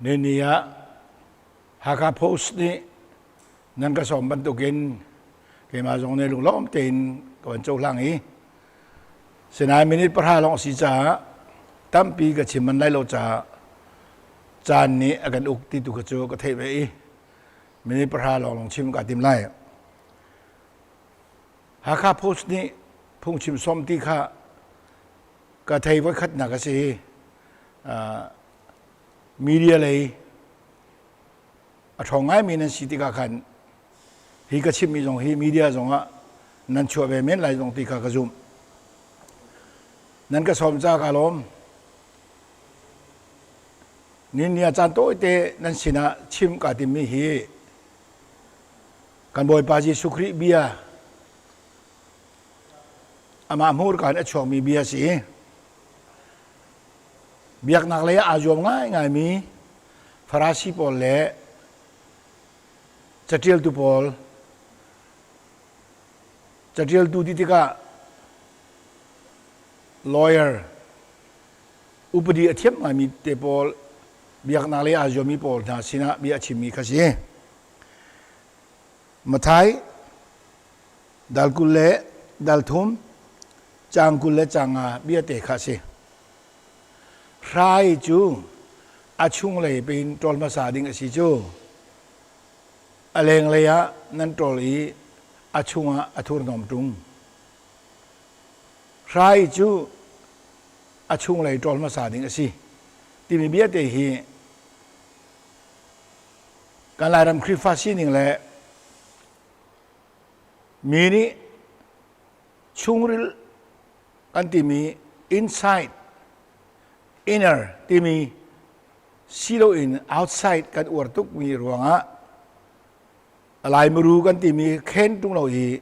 Nini ah Hakha Post nih nan ka sawm bantukin keimah zong nih lunglawm tein ka van cohlang i sinain minute 10 lawng a si caah tampi ka chim man lai lo caah caan nih a kan uk ti tu kha cu ka theih ve i minute 10 lawng lawng chim kaa tim lai. Hakha Post nih phungchim sawm ti kha ka thei voikhatnak a si. Media lei a ṭhawng ngaimi nan si tikah khan hi ka chimmi zong hi media zongah nan chuah ve men lai zong ti kha ka zumh. Nan ka sawm ca ka lawm. Nin ni ah caan tawite nan sinah chim kaa timmi hi Kan Bawipa Jesuh Khrih bia amah hmurka in a chuakmi bia a si. Biaknak lei ah aa zuam ngaingaimi Farasi pawl le caṭialtu pawl caṭialtu ti tikah lawyer upadi a thiam ngaimi te pawl biaknak lei aa zuammi pawl hna sinah bia a chimmi kha si. Mathai dal 20 le dal 3 caang 20 le caang 5 biate kha a si. Hrai cu a chunglei pein ṭawl hmasa ding a si cu a lenglei ah nan ṭawl i a chungah a thurhnawm ṭung. Hrai cu a chunglei ṭawl hmasa ding a si timi biate hi Kan Lairam Khrihfa sining le mi nih chungril kan timi inside, inner timi siloin outside kan uar tukmi ruangah a laimuru kan timi khen tung lo i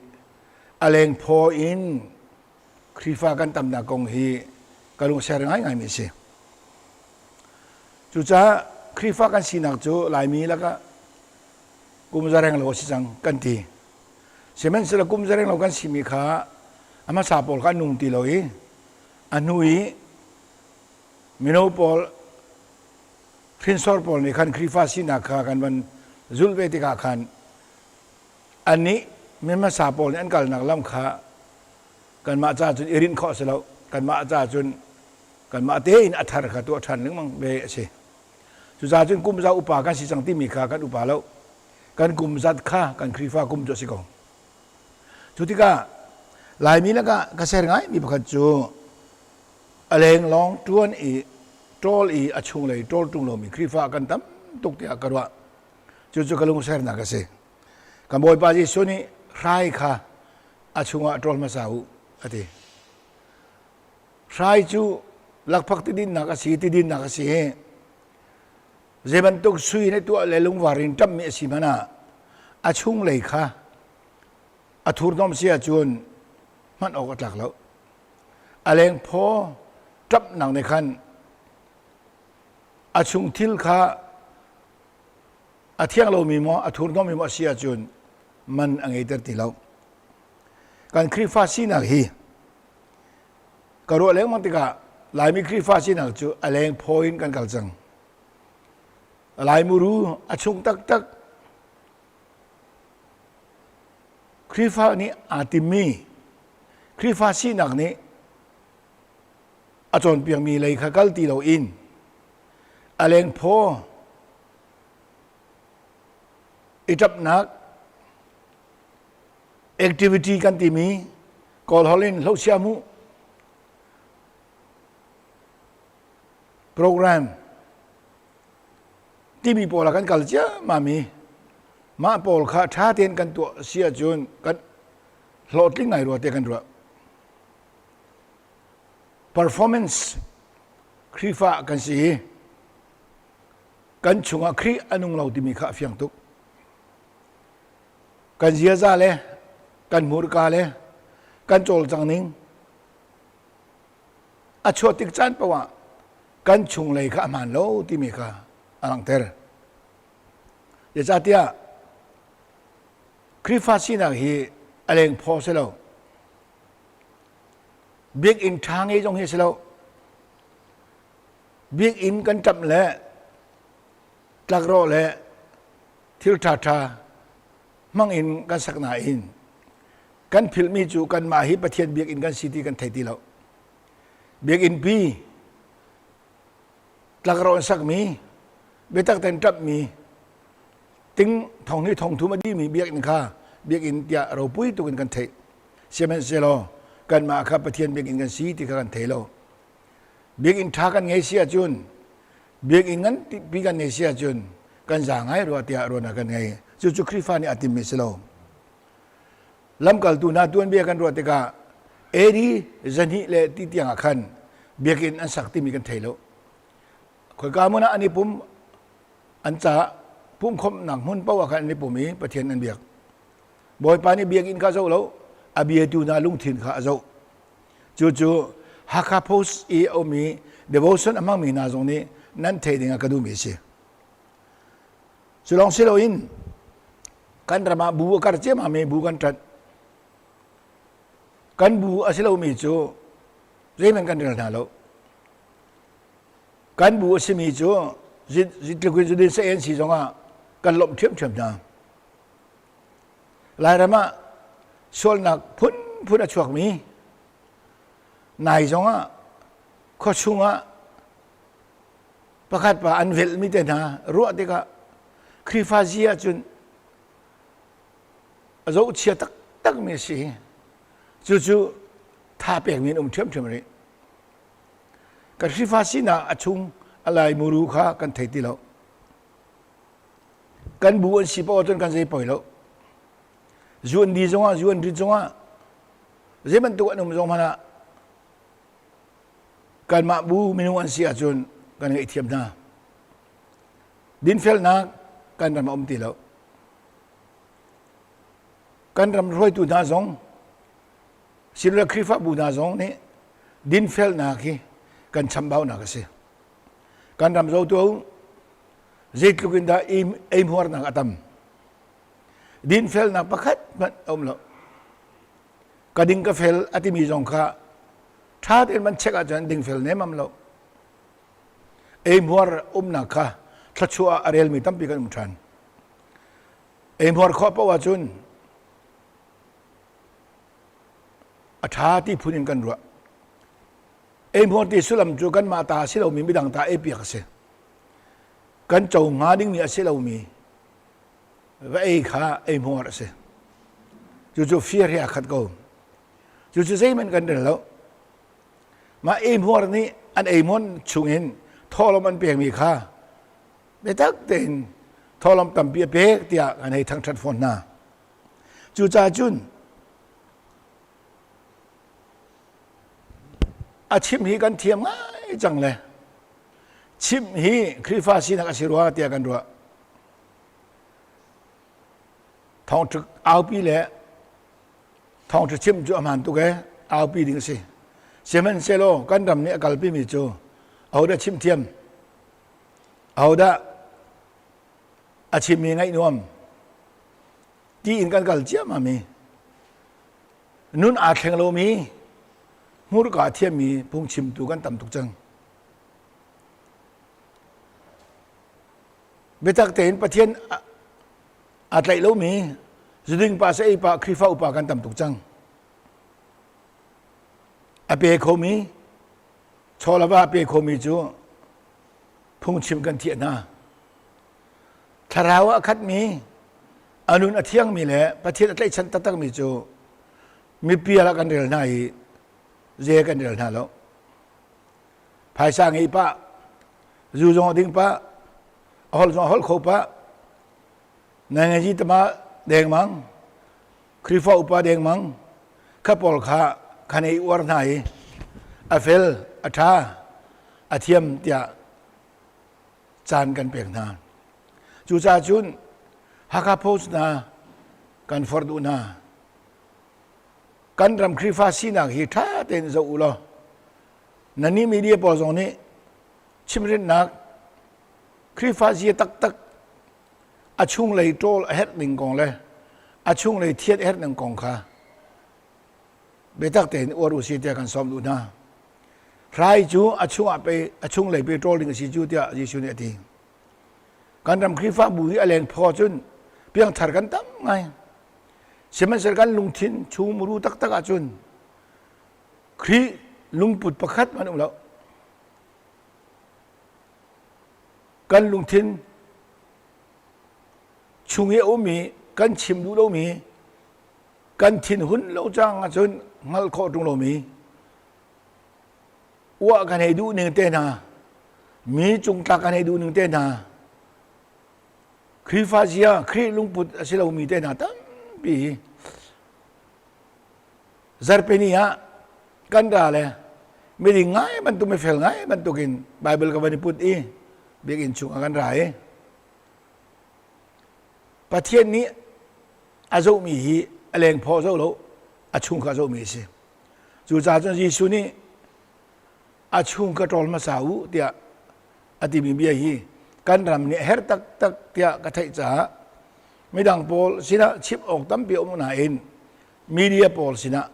a lengphaw in Khrihfa kan tamnak kong hi ka lungser ngaingaimi a si. Cucaah Khrihfa kan sinak cu Laimi lakah kum zareng lo a si cang kan ti. Sihmanhsehlaw kum zareng lo kan simi kha a hmasa pawl kha an nung ti lo i a hnu i mino pawl hrinsor pawl nih khan Khrihfa sinak kha kan van zulh ve tikah khan annih mi hmasa pawl nih an kalnak lam kha kanmah ca cun i rinh khawh a si lo kanmah ca cun kanmah tein a thar kha tuah ṭhan lengmang ve a si cucaah cun kum za upa kan si cang timi kha kan upa lo kan kum zat kha kan Khrihfa kum cu a si ko cu tikah Laimi lakah ka ser ngaimi pakhat cu a leng lawng ṭuan i ṭawl i a chunglei ṭawl ṭung lomi Khrihfa kan tam tuk tiah ka ruah cucu ka lungsernak a si kan Bawipa Jesuh nih hrai kha a chungah ṭawl hmasa u a ti hrai cu lakphak tidinnak a si tidinnak a si zei bantuk sui na tuah le lungvar in ṭamhmi a si hmanh ah a chunglei kha a thurhnawm si ahcun hman awk a tlak lo a lengphaw ṭamhnak nih khan a chung thil kha a thiang lomi maw a thurhnawmmi maw a si ahcun man a ngeiter ti lo kan Khrihfa sinak hi ka ruah lengmang tikah Laimi Khrihfa sinak cu a leng phaw in kan kal cang Lai muru a chung taktak Khrihfa nih aa timmi Khrihfa sinak nih a cawnpiakmi lei kha kal ti loin a lengphaw i ṭapnak activity kan timi Kawl holh in hlosia hmuh program timi pawl ah kan kal ciammam i mah pawl kha ṭha tein kan tuah si ahcun kan hlawhtling ngai rua tiah kan ruah. Performance Khrihfa kan si i kan chungah Khrih a nung lo timi kha a fiang tuk. Kan ziaza le kan hmurka le kan cawlcang ning a chuah tik caan paoh ah kan chunglei kha a hmaan lo timi kha a langhter. Zeicahtiah Khrihfa sinak hi a lengphaw si lo. Biakinn ṭha ngei zong hi a si lo. Biakinn kan ṭamh le Tlakrawh le thil ṭhaṭha hmang in kan sak nain kan philhmi cu kanmah hi Pathian biakinn kan si ti kan thei ti lo. Biakinn pi tlakrawh in sakmi biatak tein ṭapmi ting thong hnih thong thum a dihmi biakinn kha biakinn tiah ropui tuk in kan theih. Sihmanhsehlaw kanmah kha Pathian biakinn kan si ti kha kan thei lo. Biakinn ṭha kan ngei si ahcun biakinn ngan pi kan ngei si ahcun kan za ngai rua tiah ruahnak kan ngei. Cucu Khrihfa nih a timmi si lo. Lamkaltu hna tuanbia kan ruah tikah AD zahnih le ti tiang ah khan biakinn an sak timi kan thei lo. Khoika hmun ah an i pum an ca pumhkhawmhnak hmun paoh ah khan an i pum i Pathian an biak. Bawipa nih biakinn kha zoh lo, a biatu hna lungthin kha a zoh. Cucu Hakha Post i a ummi devotion a hmangmi hna zong nih nan theih ding ah ka duhmi a si. Cu lawng si loin kan ram ah bu a kar ciammam i bu kan ṭanh. Kan bu a si lomi cu zeihmanh kan rel hna lo. Kan bu a simi cu zeitluk in zudin sa en si zongah kan lawmh ṭhiamṭhiam hna. Lairam ah sualnak phunphun a chuakmi nai zongah khuachung ah pakhat pa an velhmi te hna ruah tikah Khrihfa zi ahcun a zohchia taktakmi a si. Cucu tha pekmi an um ṭhiamṭhiam rih. Kan Khrihfa sinak a chung a lai muru kha kan thei ti lo. Kan bu an si paoh ahcun kan zei poi lo. Zu an di zongah, zu an rit zongah, zei bantuk an um zong hmanh ah kanmah bu minung an si ahcun kan ngaihthiam hna. Dinfelnak kan ram a um ti lo. Kan ram hruaitu hna zong silole Khrihfabu hna zong nih dinfelnak hi kan chambaunak a si. Kan ram zotu zeitluk in dah eihmuarnak a tam. Dinfelnak pakhat hmanh a um lo. Ka ding ka fel a timi zong kha ṭha tein man check ahcun dingfel nemam lo. Eihmuar umnak kha thluachuah ah a relmi tampi kan um ṭhan. Eihmuar khawh paoh ahcun a ṭha ti phun in kan ruah. Eihmuar ti sullam cu kanmah ta a si lomi midang ta eipiak a si. Kan co hnga dingmi a si lomi va ei kha eihmuar a si. Cucu fir he aa khat ko. Cucu zeihmanh kan rel lo. Mah eihmuar nih an eihmuan chungin thawhlawm an pekmi kha biatak tein thawhlawm tampi a pek tiah kan hei thangṭhat fawn hna. Cucaah cun a chim hi kan thiam ngai cang le chimh hi Khrihfa sinak a si rua tiah kan ruah. Thawngṭha aupi le thawngṭha chim cu a hmaan tuk ee aupi ding a si. Sihmanhsehlaw kan ram nih a kalpimi cu ahodah chim thiam ahodah a chimmi ngaih nuam tiin kan kal ciammam i nun aa thleng lomi hmurka a thiammi phungchimtu kan tam tuk cang. Biatak tein Pathian aa tlaih lomi zuding pa sa ei pa Khrihfa upa kan tam tuk cang. A pe khomi chawlava a pe khomi cu phungchim kan thiah hna. Thlarau a khatmi a nun a thiangmi le Pathian a tlaihchan taktakmi cu mipial ah kan rel hna i ze kan rel hna lo. Phaisa ngei pah, zu zong a ding pah, a holh zong a holh kho pah, nangaji tama dengmang, Khrihfa upa dengmang, kha pawl kha khan ei uar hna i a fel, a ṭha, a thiam tiah caan kan pek hna. Cucaah cun Hakha Post hna kan forh duh hna. Kan ram Khrihfa sinak hi ṭha tein zoh u law nannih media pawl zong nih chimhrinnak Khrihfa zia taktak a chunglei ṭawl a herh ning kong le a chunglei thiat a herh ning kong kha biatak tein uar u si tiah kan sawm duh hna. Hrai cu a chungah pe a chunglei pe ṭawl ding a si cu tiah Jesuh nih a ti. Kan ram Khrihfabu hi a leng phaw cun piangthar kan tam ngai. Sihmanhsehlaw kan lungthin chung muru taktak ahcun Khrih lungput pakhat hmanh um lo. Kan lungthin chung i a ummi kan chim duh lomi kan thinhun lo cang ahcun hngalh khawh ṭung lomi uah kan hei duh ning te hna mi cungtlak kan hei duh ning te hna Khrihfa zia Khrih lungput a si lomi te hna tampi hi zarhpini ah kan ra le miding ngai bantuk mifel ngai bantukin Bible ka van i put i biakinn chung ah kan ra i Pathian nih a zohmi hi a lengphaw zoh lo a chung kha a zohmi a si. Cucaah cun Jesuh nih a chung ka ṭawl hmasa u tiah a timi bia hi kan ram nih a herh taktak tiah ka theih caah midang pawl sinah chim awk tampi a um nain media pawl sinah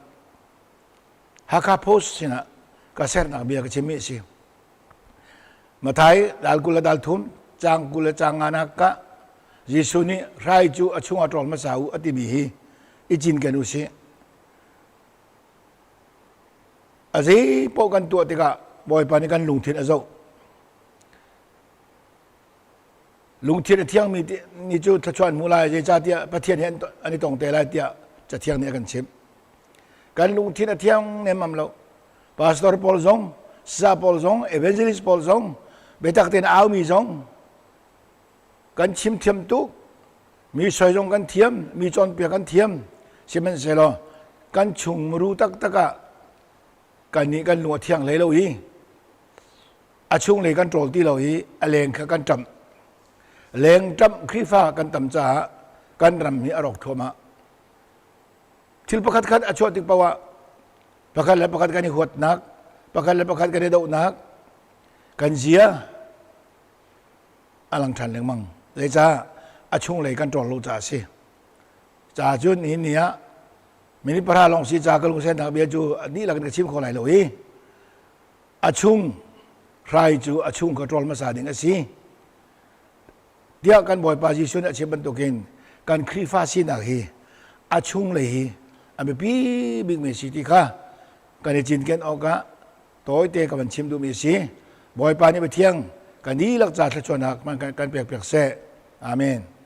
Hakha Post sinah ka sernak bia ka chimmi a si. Mathai dal 20 le dal thum caang 20 le caang nganak ka Jesuh nih hrai cu a chungah ṭawl hmasa u a timi hi i cinken u sih. A zei paoh kan tuah tikah Bawipa nih kan lungthin a zoh. Lungthin a thiangmi nih cu thluachuah an hmu lai, zeicahtiah Pathian he an i tong te lai tiah Cathiang nih a kan chimh. Kan lungthin a thiang nemmam lo. Pastor pawl zong, sa pawl zong, evangelist pawl zong, biatak tein aumi zong kan chim thiam tuk. Mi soi zong kan thiam, mi cawnpiak kan thiam. Sihmanhsehlaw kan chung muru taktak ah kannih kan lung a thiang hlei lo i a chunglei kan ṭawl ti lo i a leng kha kan ṭamh. Leng ṭamh Khrihfa kan tam caah kan ram hi a rawk thluahmah. Thil pakhat khat a chuah tik paoh ah pakhat le pakhat kan i huatnak, pakhat le pakhat kan i dohnak, kan zia a lang ṭhan lengmang. Zeicah a chunglei kan ṭawl lo caah a si. Caah cun nihin ni ah minute pahra lawng si ca ka lungsennak bia cu a dihlak in ka chim kho lai lo i a chung hrai cu a chung kha ṭawl hmasa ding a si. Tiah kan Bawipa Jesuh nih a chim bantukin kan Khrihfa sinak hi a chunglei hi a biapi bikmi si ti kha kan i cinken awkah tawite ka van chim duhmi a si. Bawipa nih Pathian kan dihlak ca thluachuahnak kan pek piak seh. Amen.